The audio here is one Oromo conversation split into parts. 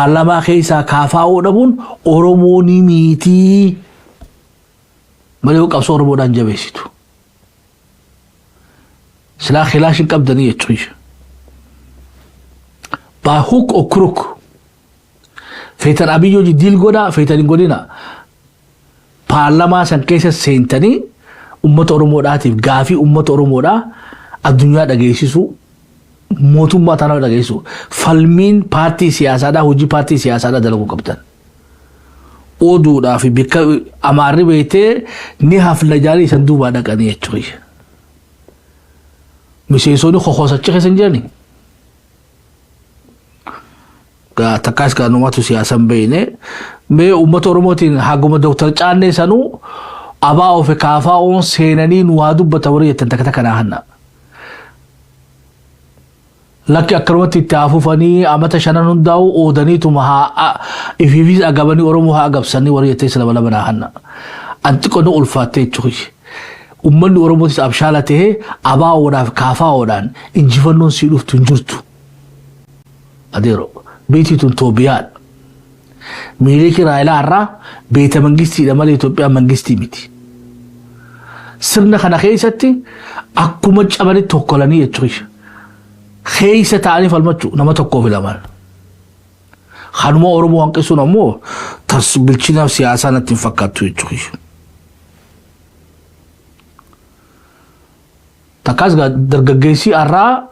Paarlaamaa keessaa KFO dhabuun Oromoo ni miitii malee qabsoo Oromoodhaan jabeessitu. Silaa kilaash hin qabdanii jechuudha. By hook or crook. Feetan Abiy hojii deal godhaa, feetan hin godhina. Paarlamaa san keessa seentanii uummata Oromoodhaatiif gaafii uummata Oromoodhaa addunyaa dhageessisu, mootummaa tanaa dhageessisu, falmiin paartii siyaasaadhaa, hojii paartii siyaasaadhaa dalaguu qabdan. Oduudhaa fi bikka Amaarri beektee ni hafna jaalii san duubaa dhaqanii jechuudha. Miseensonni kokosachi keessa hin jirani. Takkaas gaa numatu siyaasa hin beekne. Mee uummata Oromootiin haguma Dooktar Caannee sanuu abaa ofi kaafaa oon seenanii nu haa dubbata warri jettan takka takka naa hanna. Lakki akkanumatti itti haa fufanii amata shanan hundaa'u oodaniituma haa ifiifis agabanii Oromoo haa agabsanii warri jettee lama lama naa hanna. An xiqqoo nu ulfaattee jechuudha. Uummanni Oromootis abshaala ta'ee abaawoodhaaf kaafaa'oodhaan injifannoon sii dhuftu hin jirtu. Adeero beetii tun Toobiyaadha. Miiliiki Raayilaa irraa beeta mangistiidha malee Itoophiyaan mangistii miti. Sirna kana keessatti akkuma cabanitti tokkolanii jechuudha. Keessa ta'anii falmachuu nama tokkoo fi lamaan. Kanuma Oromoo hanqisuun ammoo tas bilchina siyaasaa natti hin fakkaattu jechuudha. Takkaas dargaggeessi har'aa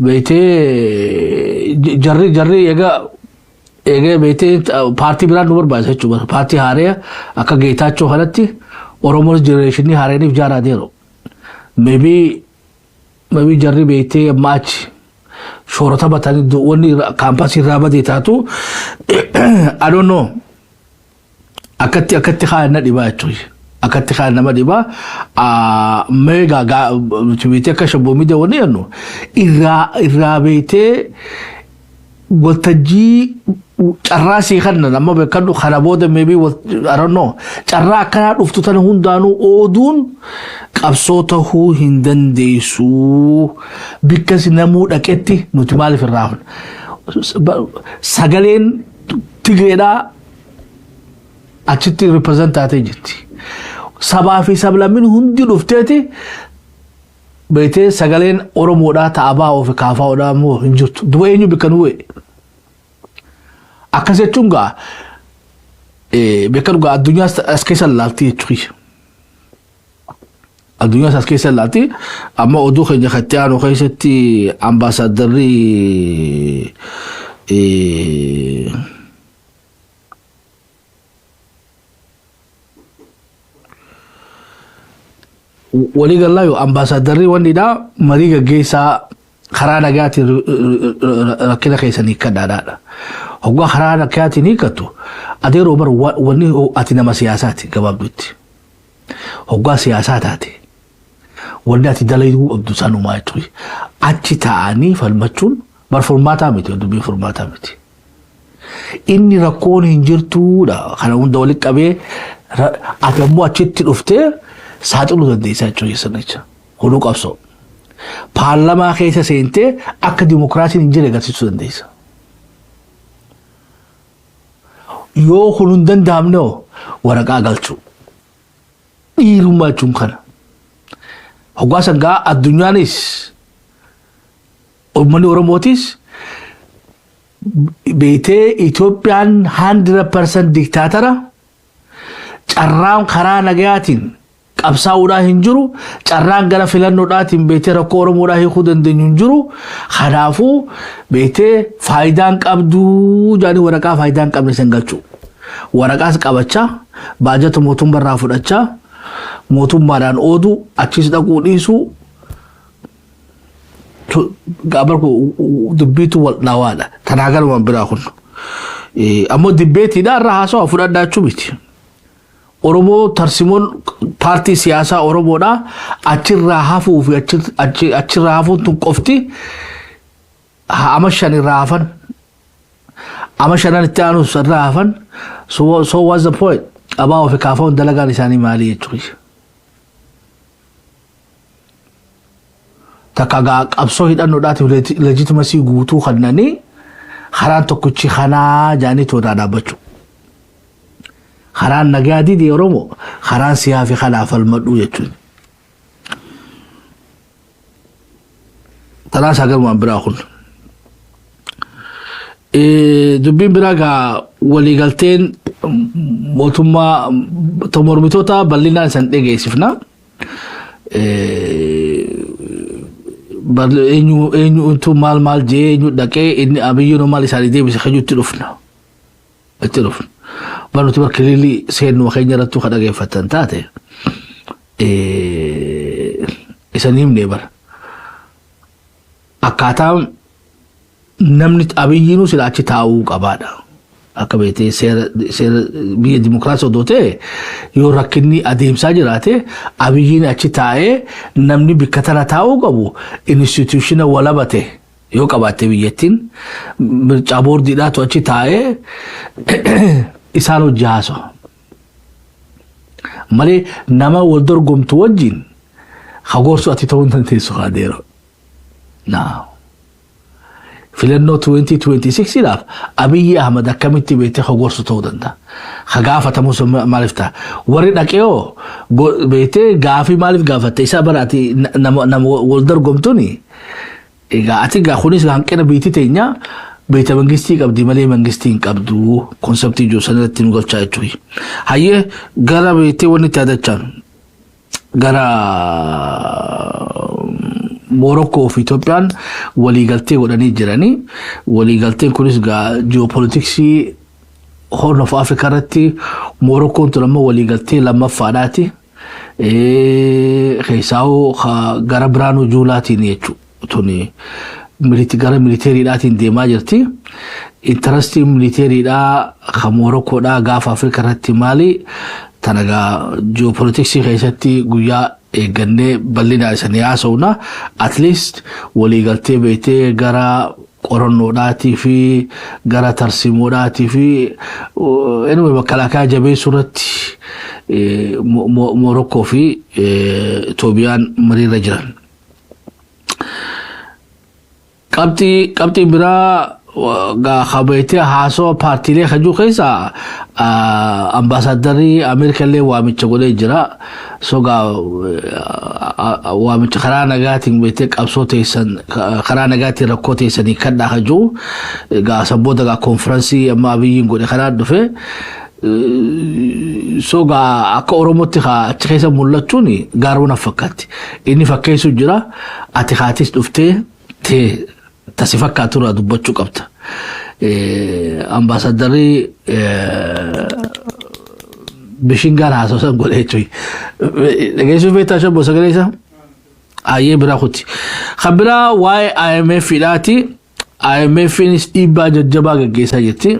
beektee jarri eega beektee paartii biraan nu barbaachisa jechuudha. Paartii haaree akka Geetaachoo kanatti Oromoon jenereeshinii haareeniif jaaraa deeru. Maybe jarri beektee amma achi shoorota batanii wanni kaampaasii irraa badee taatu, I don't know. Akkatti kaan na dhibaa jechuudha. Akkatti kaan nama dhibaa. Mee gaa nuti beektee akka shabboo miidhaa wanni jennu irraa beektee waltajjii carraa sii kanna amma beekadhu kana booda maybe, I don't know, carraa akkanaa dhuftu tana hundaanuu ooduun qabsoo tahuu hin dandeessu. Bikkas namuu dhaqetti nuti maaliif irraa hafna? Sagaleen Tigreedhaa achitti represent taatee jirti. Sabaa fi sablammiin hundi dhufteeti beektee sagaleen Oromoodhaa ta'a baa'oo fi kaafaa'oodhaa immoo hin jirtu. Duba eenyu bikka nu bu'e? Akkas jechuun gaa beekka dhugaa addunyaa as keessa laalti jechuudha. Addunyaa as keessa laalti. Amma oduu keenya kan itti aanu keessatti ambaasaaddarri walii galaa yoo ambaasaaddarri wannidha marii gaggeessaa karaa nagaatiin rakkina keessan hiikkadhaadha. Hoggaa karaa nagaatiin hiikkattu adeeroo bar wanni ati nama siyaasaati gabaabduutti. Hoggaa siyaasaa taate wanni ati dalaguu qabdu sanumaa jechuudha. Achi taa'anii falmachuun bar furmaataa miti, dubbiin furmaataa miti. Inni rakkoon hin jirtuudha. Kana hunda walitti qabee ati ammoo achitti dhuftee saaxiluu dandeessaa jechuudha sirnicha. Kunuu qabsoo. Paarlamaa keessa seentee akka dimokiraasiin hin jirre agarsiisuu dandeessa. Yoo kun hin danda'amne hoo waraqaa galchuu. Dhiirummaa jechuun kana. Hoggaa sangaa addunyaanis uummanni Oromootis beektee Itoophiyaan 100% diktaatara, carraan karaa nagayaatiin qabsaa'uudhaa hin jiru, carraan gara filannoodhaatiin beektee rakkoo Oromoodhaa hiikuu dandeenyu hin jiru, kanaafuu beektee faayidaan qabduu jaanii waraqaa faayidaan qabne san galchuu, waraqaas qabachaa baajata mootummaarraa fudhachaa mootummaadhaan oodu achis dhaquu dhiisuu gaabar dubbiitu wal dhawaadha. Tanaa galumaan biraa kun. Ammoo dibbeetiidha irra haasawa fudhadhaa jechuu miti. Oromoo tarsimoon paartii siyaasaa Oromoodha achirraa hafuu fi achirraa hafuun tun qofti ama 5 irraa hafan, ama shanan itti aanus irraa hafan, so what's the point? Abaa ofi kaafamuun dalagaan isaanii maalii jechuudha. Takka gaa qabsoo hidhannoodhaatiif legitimacy guutuu kennanii Karaan tokkichi kanaa jaanii toodhaa dhaabbachuu. Karaan nagaa didee Oromoo karaan siyaa fi kanaa falmadhuu jechuudha. Tanaa sagalumaan biraa kun. Dubbiin biraa gaa waliigalteen mootummaa mormitoota bal'inaan isan dhageessifna. Eenyu eenyu maal maal jee, eenyu dhaqee, inni Abiyyiin maal isaanii deebise kajuu itti dhufna. Itti dhufna. Bar nuti bakka lilli seennu keenya irrattuu kan dhageeffatan taate isan himne bara. Akkaataa namni Abiyyiinuu sila achi taa'uu qabaadha. Akka beektee seera biyya dimokiraasii odoo ta'e, yoo rakkinni adeemsaa jiraate, Abiyyiin achi taa'ee namni bikka tana taa'uu qabu institution walabate yoo qabaatte, biyyattiin mircaa boordiidhaatu achi taa'ee isaan hojii haasawa. Malee nama wal dorgomtu wajjin hagoorsu ati ta'uu hin dandeessu haadeero. Naa. Filannoo 2026 dhaaf Abiyyi Ahmad akkamitti beektee hogorsu ta'uu danda'a? Ha gaafatamus maaliif ta'a? Warri dhaqee hoo beektee gaafii maaliif gaafatte isa bara ati nama wal dorgomtuuni? Egaa ati gaa kunis hanqina biitti teenya beekta, mangistii qabdi malee mangistii hin qabdu concept jiru sanarratti nu galchaa jechuudha. Hayyee, gara beektee wanni itti yaadachaan gara Moorokkoo fi Itoophiyaan waliigaltee godhanii jiranii. Waliigalteen kunis geopolitics Horn of Africa irratti Moorokkoon tun ammoo waliigaltee lammaffaadhaati. Keessaa'uu gara Biraanuu Juulaatiin jechuudha. Tuni gara militeeriidhaatiin deemaa jirti. Interestiin militeeriidhaa kan Moorokkoodhaa gaafa Afrika irratti maali? Tana gaa geopolitics keessatti guyyaa eeggannee bal'inaan isanii haasa'una. At least waliigaltee beektee gara qorannoodhaatii fi gara tarsimoodhaatii fi anyway makalaakaa jabeessuu irratti Moorokkoo fi Itoophiyaan mariirra jiran. Qabxiin biraa kabeetee haasawaa paartiilee kajuu keessa ambaasaaddarri Ameerikaa illee waamicha godhee jira. So gaa waamicha karaa nagaatiin beektee qabsoo teessan, karaa nagaatiin rakkoo teessanii kadhaa kajuu gaa sabboota gaa konfiraansii amma Abiyyiin godhe kanaa dhufe. So gaa akka Oromootti achi keessa mul'achuun gaaruu na fakkaatti. Inni fakkeessu jira, ati haatis dhuftee tee tasi fakkaatu irraa dubbachuu qabda. Ambaasaaddarri Bishingaan haasawaa san godhe jechuudha. Dhageessuu feetaa shabbo sagalee isaa? Hayyee, biraa kuti. Kan biraa waa'ee IMF dhaati. IMFnis dhiibbaa jajjabaa gaggeessaa jirti.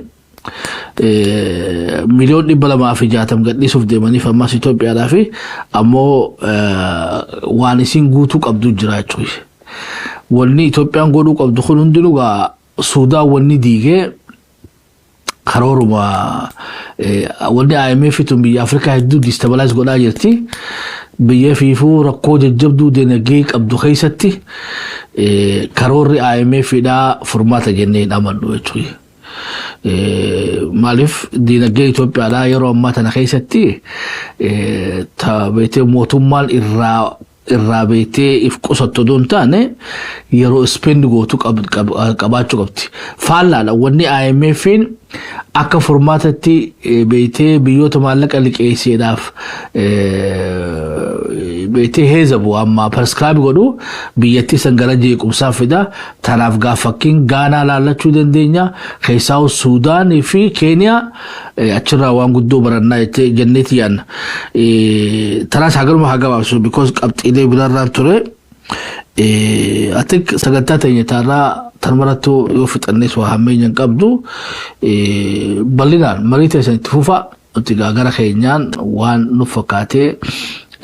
260,000,000 gadhiisuuf deemaniif ammas Itoophiyaadhaa fi ammoo waan isin guutuu qabdu jira jechuudha. Wanni Itoophiyaan godhuu qabdu kun hundinuu gaa Suudaan wanni diigee karooruma wanni IMF tun biyya Afrikaa hedduu destabilize godhaa jirti. Biyya fiifuu rakkoo jajjabduu dinagdee qabdu keessatti karoorri IMF dhaa furmaata jennee hin amannu jechuudha. Maaliif, dinagdee Itoophiyaadhaa yeroo ammaa tana keessatti beektee mootummaan irraa beektee if qusattu odoo hin taane yeroo spend gootu qabaachuu qabdi. Faallaadha wanni IMF'n akka furmaatatti beektee biyyoota maallaqa liqeesseedhaaf beektee heezabu amma prescribe godhu biyyattii san gara jeequmsaa fida. Tanaaf gaafakkiin Gaanaa laallachuu dandeenya. Keessaa Suudaanii fi Keeniyaa achirraa waan guddoo barannaa jenneeti yaadna. Tanaas hagaluma haa gabaabsu because qabxiilee biraarraan ture. I think sagantaa teenya taarraa tanumarrattuu yoo fixannees waa hammeenya hin qabdu. Bal'inaan marii teessan itti fufa. Nuti gara keenyaan waan nu fakkaatee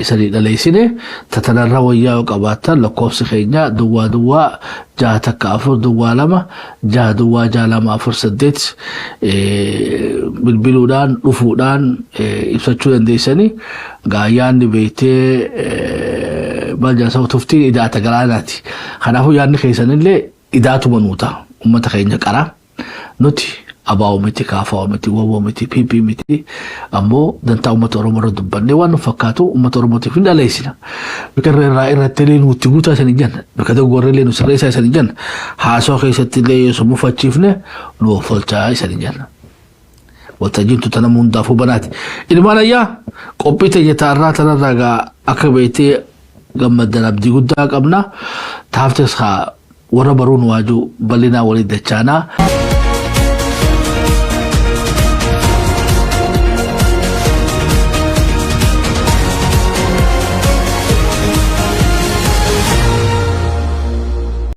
isanii dhaleessine, tatanarra wayyaa yoo qabaattan lakkoofsi keenya 0061402606248 bilbiluudhaan dhufuudhaan ibsachuu dandeessanii. Yaadni beektee maal jedhama, tuftiin idaata galaanaati. Kanaafuu yaadni keessanillee idaatuma nuu ta'a uummata keenya qara. Nuti ABO miti, KFO miti, WBO miti, PP miti, ammoo dantaa uummata Oromoo irra dubbannee waan nu fakkaatu uummata Oromootiif hin dhaleessina. Bakka irraa irratti illee nutti guutaa isan hin jenna. Bakka dogoggorra illee nu sirreessaa isan hin jenna. Haasoo keessatti illee yoo mufachiifne nu offolchaa isan hin jenna. Waltajjiin tun tana hundaafuu banaati. Ilmaan ayyaa, qophii teenya taarraa tanarraa gaa akka beektee gammaddan abdii guddaa qabna. Taaftes haa warra baruun waajuu bal'inaa waliin dachaanaa.